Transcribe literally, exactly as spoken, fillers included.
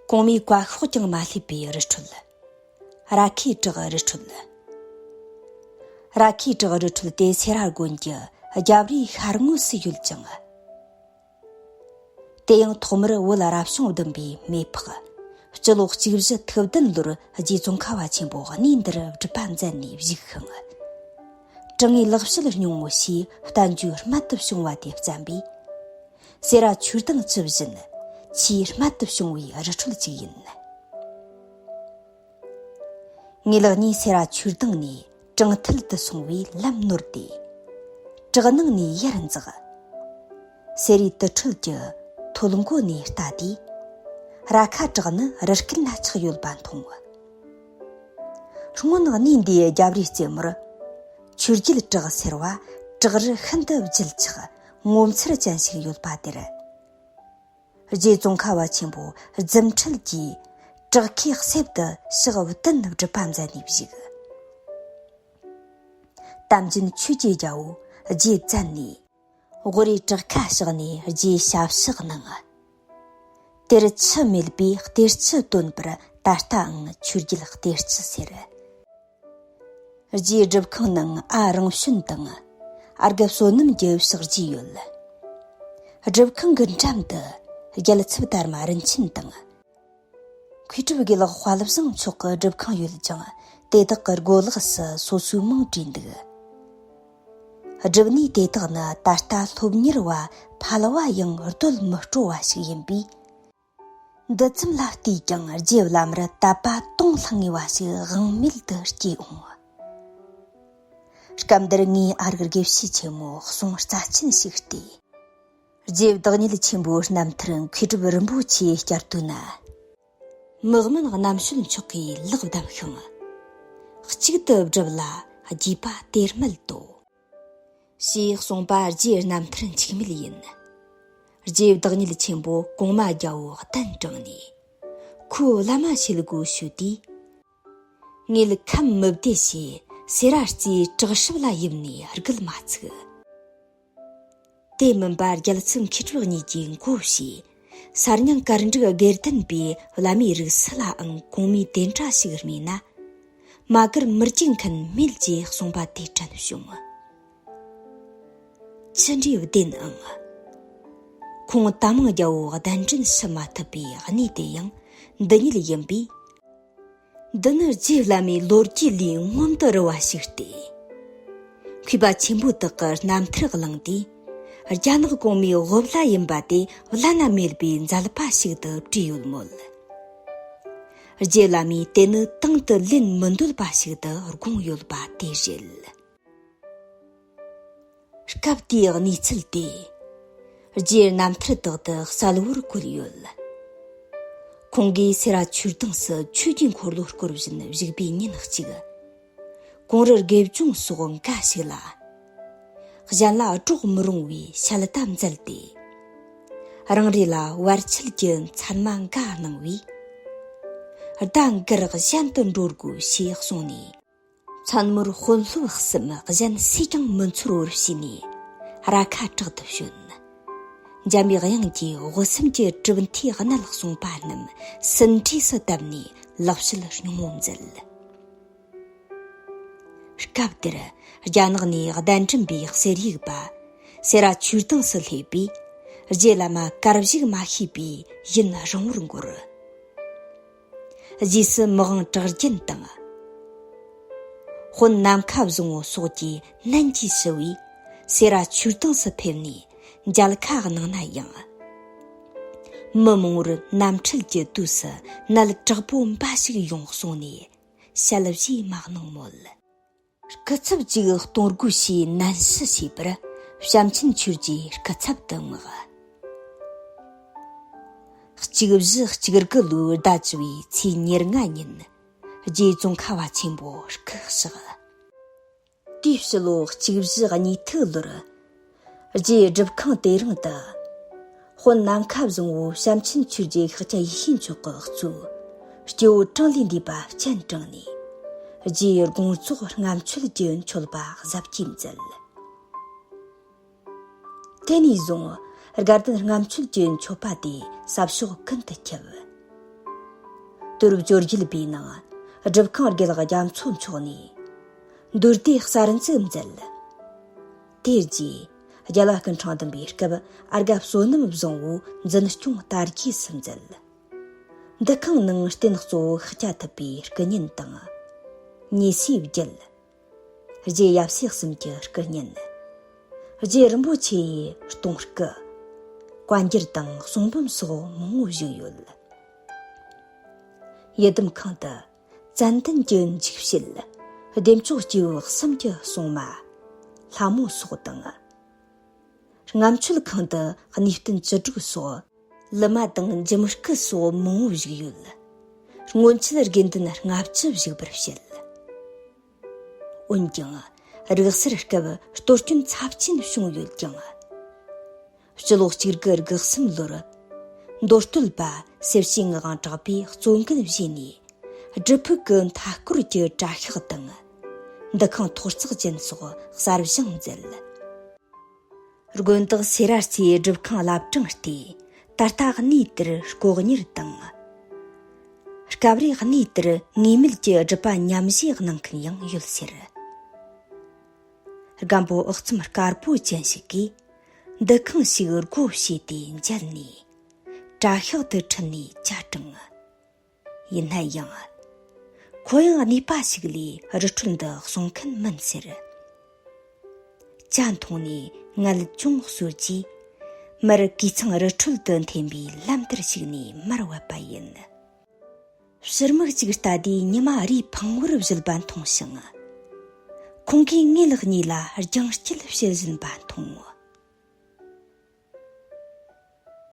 གོང་མའི་བཀའ་ཤོག་ཀྱང་མ་སླེབས་པའི་རི་ཁྲོད། ར་ཁའི་བྲག་རི་ཁྲོད། ར་ཁའི་བྲག་རི་ཁྲོད་དེ་སེ་ར་དགོན་གྱི་རྒྱབ་རིའི་ཤར་ངོས་སུ་ཡོད་ཅིང་། དེ་ཡང་ཐོག་མར་བོད་རབ་བྱུང་བདུན་པའི་མེ་ཕག་སྤྱི་ལོ་གཅིག་བཞི་ཐིག་བདུན་ལོར་རྗེ་ཙོང་ཁ་པ་ཆེན་པོ་གནས་འདིར་སྒྲུབ་པ་མཛད་ནས་བཞུགས་ཤིང་། དྲང་ངེས་ལེགས་བཤད་སྙིང་པོ་ཞེས་བསྟན་བཅོས་རྨད་དུ་བྱུང་བ་དེ་བརྩམས་པས། སེ་ར་ཆོས་སྡིངས་ཇི་བཞིན་ཆེས་རྨད་དུ་བྱུང་བའི་རི་ཁྲོད་ཅིག་ཡིན། ངེད་གཉིས་སེ་ར་ཆོས་སྡིངས་ནས་དྲང་ཐད་དུ་སོང་བའི་ལམ་ནོར་ཏེ། བྲག་ནང་ནས་ཡར་འཛེགས། སེ་རའི་དུར་ཁྲོད་ཀྱི་ཐོད་མགོ་ནས་ལྟ་དུས། ར་ཁ་བྲག་ནི་རི་སྐེད་ན་ཆགས་ཡོད་པ་མཐོང་། སྔོན་གནས་འདིའི་རྒྱབ་རིའི་རྩེ་མོར། ཆོས་རྒྱལ་བྲག་ཟེར་བ་བྲག་རི་ཤིན་ཏུ་བརྗིད་ཆགས་ངོ་མཚར་ཅན་ཞིག་ཡོད་པ་དེར། རྗེ་ཙོང་ཁ་པ་ཆེན་པོ་རྫུ་འཕྲུལ་གྱིས་བྲག་ཁའི་གསེབ་ཏུ་ཞག་བདུན་སྒྲུབ་པ་མཛད་ནས་བཞུགས། དམ་ཅན་ཆོས་ཀྱི་རྒྱལ་པོ་རྗེ་བཙན་ནས་དབུ་རུའི་བྲག་ཁ་བཤིགས་ནས་རྗེའི་ཞབས་ཕྱག་གནང་། དེར་ཆུ་མེད་པས་གཏེར་ཆུ་བཏོན་པར་ད་ལྟའང་ཆོས་རྒྱལ་གཏེར་ཆུ་ཟེར། རྗེའི་སྒྲུབ་ཁང་ནང་ཨ་རང་བྱོན་དང་ཨ་དགའ་བསོད་ནམས་ཀྱི་ཕྱག་རྗེས་ཡོད། སྒྲུབ་ཁང་གི་འགྲམ་དུ་རྒྱལ་ཚབ་དར་མ་རིན་ཆེན་དང་། མཁས་གྲུབ་དགེ་ལེགས་དཔལ་བཟང་མཆོག་གི་སྒྲུབ་ཁང་ཡོད་ཅིང་། དེ་དག་གི་སྒོ་ལོགས་སུ་སོ་སོའི་མིང་བྲིས་འདུག། སྒྲུབ་གནས་དེ་དག་ནི་ད་ལྟ་སློབ་གཉེར་བ་ཕལ་བ་ཡང་རྡོལ་མི་སྤྲོ་བ་ཞིག་ཡིན་པས། འདི་ཙམ་ལ་བལྟས་ཀྱང་རྗེ་བླ་མར་དད་པ་དུང་ལྷང་ངེ་བ་ཞིག་དབང་མེད་དུ་སྐྱེས་འོང་། སྐབས་འདིར་ངས་ཨ་རིག་དགེ་བཤེས་ཆེན་མོ་གསུང་རྩ་ཆེན་ཞིག་བལྟས། རྗེ་བདག་ཉིད་ཆེན་པོའི་རྣམ་ཐར་མཁས་གྲུབ་རིན་པོ་ཆེའི་བསྐྱར་ཟློས་ན། མི་དམན་རྣམ་དཔྱོད་མཆོག་གིས་ལེགས་བདམས་ཤིང་། གཅིག་ཏུ་བསྒྲུབས་ལ་རྒྱས་པ་དེར་མེད་དོ། ཞེས་གསུངས་པ་རྗེའི་རྣམ་ཐར་འཆུག་མེད་ཡིན། རྗེ་བདག་ཉིད་ཆེན་པོ་གོང་མ་རྒྱལ་པོ་གདན་དྲངས་ནས། ཁོའི་བླ་མ་བྱེད་དགོས་ཞུས་དུས། ངེད་ཁམས་མི་བདེ་ཞེས་སེ་ར་རྩེའི་བྲག་སྲུབས་ལ་ཡིབ་ནས་སྒུལ་མ་ཚུགས། དེ་མིན་པ་རྒྱལ་ཚབ་མཁས་གྲུབ་གཉིས་ཀྱིས་མགོ་བཤེས། གསར་རྙིང་གར་འགྲིག་དགེ་ལྡན་པའི་བླ་མའི་རིགས་སུ་ལའང་གོང་མའི་དེ་འདྲ་ཞིག་རྨིས་ན། མ་གར་མི་སྐྱེ་མཁན་མེད་ཅེས་གསུངས་པ་དེ་དྲན་བྱུང་། ཅི་འདྲའི་བདེན་ཨང་། ཁོང་ད་མང་རྒྱལ་པོ་གདན་འདྲེན་ཞུ་མ་ཐུབ་པའི་གནས་དེ་ཡང་འདི་ཉིད་ཡིན་པས། འདི་ནི་རྗེ་བླ་མའི་ལོ་རྒྱུས་ལས་མངོན་དུ་རུ་བ་ཞིག་སྟེ། མཁས་པ་ཆེན་པོ་དག་གི་རྣམ་ཐར་བླངས་ཏེ། རྒྱ་ནག་གོང་མའི་དབུ་བླ་ཡིན་པ་དེ་བླ་ན་མེད་པའི་མཛད་པ་ཞིག་ཏུ་བྲིས་ཡོད་མོད། རྗེ་བླ་མས་དེ་ནི་དང་དུ་ལེན་མི་འདོད་པ་ཞིག་ཏུ་དགོངས་ཡོད་པ་དེ་རེད། སྐབས་དེའི་གནས་ཚུལ་དེ། རྗེའི་རྣམ་ཐར་དག་ཏུ་གསལ་བོར་བཀོད་ཡོད། ཁོང་གིས་སེ་ར་ཆོས་སྡིངས་སུ་ཆོས་ཀྱི་འཁོར་ལོ་བསྐོར་བཞིན་བཞུགས་པའི་ཉིན་གཅིག། གོང་རི་དགེ་སྦྱོང་སོགས་འགའ་ཞིག་ལ། གཞན་ལ་སྒྲོག་མི་རུང་བའི་ཞལ་ཏ་མཛད་དེ། རང་རེ་ལ་བར་ཆད་ཀྱི་མཚན་མ་འགའ་གནང་བས། ཟླ་འགར་གཞན་དུ་འགྲོ་དགོས་ཞེས་གསུངས་ནས། མཚན་མོར་དཔོན་སློབ་གསུམ་གཞན་སུས་ཀྱང་མི་འཚོལ་བར་བྱས་ནས་ར་ཁ་བྲག་ཏུ་བྱོན། འཇམ་པའི་དབྱངས་ཀྱིས་དབུ་གསུམ་གྱི་གྲུབ་མཐའི་གནད་གསུངས་པ་རྣམས་ཟིན་བྲིས་སུ་བཏབ་ནས་ལེགས་བཤད་སྙིང་པོ་མཛད། སྐབས་དེར་རྒྱ་ནག་ནས་གདན་འདྲེན་པའི་གསེར་ཡིག་པ་སེ་ར་ཆོས་སྡིངས་སུ་སླེབས་པས། རྗེ་བླ་མ་གར་བཞུགས་མ་ཤེས་པས་ཡུན་རིང་བོར་འགོར། རྗེས་སུ་མི་དབང་གྲགས་ཅན་དང་། དཔོན་ནམ་མཁའ་བཟང་པོ་སོགས་ཀྱིས་ནན་གྱིས་ཞུ་བས། སེ་ར་ཆོས་སྡིངས་སུ་ཕེབས་ནས་མཇལ་ཁ་གནང་ན་ཡང་། མི་མང་པོར་རྣམ་འཕྲུལ་གྱི་དུས་སུ་ནད་དྲག་པོ་འབའ་ཞིག་ཡོང་གསུངས་ནས་ཞལ་བཞེས་མ་གནང་མོད། སྐུ་ཚབ་ཅིག་གཏོང་དགོས་ཞེས་ནན་ཞུ་བྱས་པར། བྱམས་ཆེན་ཆོས་རྗེས་སྐུ་ཚབ་ཏུ་མངགས། གཅིག་བཞི་གཅིག་དགུ་ལོའི་ཟླ་བཅུ་བའི་ཚེས་ཉེར་ལྔ་ཉིན། རྗེ་ཙོང་ཁ་པ་ཆེན་པོ་སྐུ་གཤེགས། དེའི་ཕྱི་ལོ་གཅིག་བཞི་གཉིས་ཐིག་ལོར། རྗེའི་སྒྲུབ་ཁང་དེ་རིང་དུ། དཔོན་ནམ་མཁའ་བཟང་པོ་བྱམས་ཆེན་ཆོས་རྗེ་ཤཱཀྱ་ཡེ་ཤེས་མཆོག་གི་གཙོས། སྐྱེ་བོ་གྲངས་ལས་འདས་པ་སྤྱན་དྲངས་ནས། རྗེའི་དགོངས་རྫོགས་ལྔ་མཆོད་ཀྱི་མཆོད་པ་གཟབ་རྒྱས་མཛད། དེ་ནས་བཟུང་དགའ་ལྡན་ལྔ་མཆོད་ཀྱི་མཆོད་པ་དེ་ས་ཕྱོགས་ཀུན་ཏུ་ཁྱབ། དུར་བཅོ་བརྒྱད་པའི་ནང་སྒྲུབ་ཁང་དགེ་ལགས་རྒྱ་མཚོ་མཆོག་ནས་མདོ་སྡེ་གསར་འཛུགས་མཛད། དེ་རྗེས་རྒྱལ་བ་སྐུ་ཕྲེང་བདུན་པའི་སྐབས་ཨར་དགའ་བསོད་ནམས་བཟང་བོ་འཛིན་སྐྱོང་དར་རྒྱས་སུ་མཛད། འདུ་ཁང་ནང་རྟེན་གཙོ་བོ་ཤཱཀྱ་ཐུབ་པའི་སྐུ་བརྙན་དང་། ཉེ་སྲས་བརྒྱད། རྗེ་ཡབ་སྲས་གསུམ་གྱི་སྐུ་བརྙན། རྗེ་རིན་པོ་ཆེ་ཡི་གཏོང་སྐུ། བཀའ་འགྱུར་དང་གསུང་འབུམ་སོགས་མང་བོ་བཞུགས་ཡོད། ཡི་དམ་ཁང་དུ་ཙན་དན་གྱི་འཇིགས་བྱེད། བདེ་མཆོག་སྐྱེས་བུ་གསུམ་གྱི་སྲུང་མ། ལྷ་མོ་སོགས་དང་། རྔམ་མཆོད་ཁང་དུ་གནས་བརྟན་བཅུ་དྲུག་སོགས། ལི་མ་དང་འཇིམ་སྐུ་སོགས་མང་བོ་བཞུགས་ཡོད། སྔོན་ཆད་དགེ་འདུན་ལྔ་བཅུ་བཞུགས་པར་བཤད། འོན་ཀྱང་། རིག་གསར་སྐབས་གཏོར་སྐྱོན་ཚབས་ཆེན་བྱུང་ཡོད་ཀྱང་། སྤྱི་ལོ་གཅིག་དགུ་དགུ་གསུམ་ལོར། མདོ་སྟོད་པ་གསེར་བྱེའུ་ངག་དབང་གྲགས་པས་གཙོ་འགན་བཞེས་ནས། སྒྲུབ་ཕུག་གི་མཐའ་སྐོར་གྱི་གྲྭ་ཤག་དང་། འདུ་ཁང་ཐོག་བརྩེགས་ཅན་སོགས་གསར་བཞེངས་མཛད། དགོན་བདག་སེ་ར་རྩེའི་སྒྲུབ་ཁང་བླ་བྲང་སྟེ། ད་ལྟ་གནས་དེར་ལྐོག་གཉེར་དང་། སྐབས་རེ་གནས་དེར་ངེས་མེད་ཀྱི་སྒྲུབ་པ་ཉམས་བཞེས་གནང་མཁན་ཡང་ཡོད་ཟེར། སྒམ་པོ་ཨག་ཚོམ་དཀར་པོ་ཅན་ཞིག་གིས་འདུ་ཁང་ཞིག་སྒོ་ཕྱེས་ཏེ་མཇལ་ནས། གྲྭ་ཤག་ཏུ་ཁྲིད་ནས་ཇ་དྲངས། ཡིན་ན་ཡང་། ཁོ་ཡང་གནས་པ་ཞིག་ལས་རི་ཁྲོད་འདི་སྲུང་མཁན་མིན་ཟེར། ཇ་འཐུང་ནས་ངལ་ཅུང་གསོ་རྗེས། མར་གུས་ཚང་རི་ཁྲོད་དུ་འཐེན་པའི་ལམ་དེར་ཞུགས་ནས་མར་བབས་པ་ཡིན། ཕྱིར་མིག་ཅིག་ལྟ་དུས་ཉི་མ་རེ་ཕངས་བར་བཞུད་པ་མཐོང་ཞིང་། ཁོང་གིས་ངེད་གཉིས་ལ་རྒྱང་སྐྱེད་བྱེད་བཞིན་པ་མཐོང་ངོ་